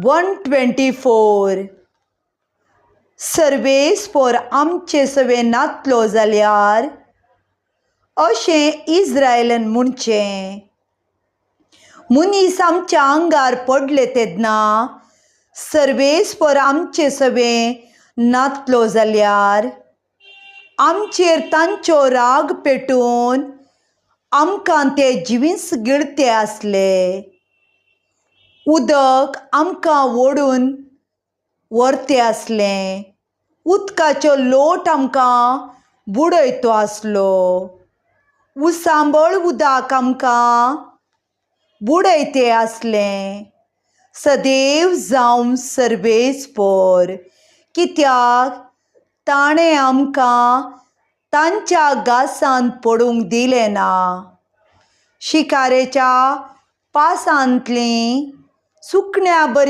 124. सर्वेस्पोर आमचे सवे नातलो जाल्यार अशें इज्रायलन म्हणचें. मनीस आमच्या आंगार पडले तेन्ना सर्वेस्पोर आमचे सवे नातलो जाल्यार आमचेर तांचो राग पेटून आमकां ते जिवीस गिळते आसले. उदक आमकां ओडून व्हरते आसलें. उदकाचो लोट आमकां बुडयतो आसलो. उसांबळ उदक आमकां बुडयते आसलें. सदैव जावं सर्वेस्पोर, कित्याक ताणें आमकां तांच्या गासांत पडूंक दिलें ना. शिकारेच्या पासांतलीं सुकण्या बरी.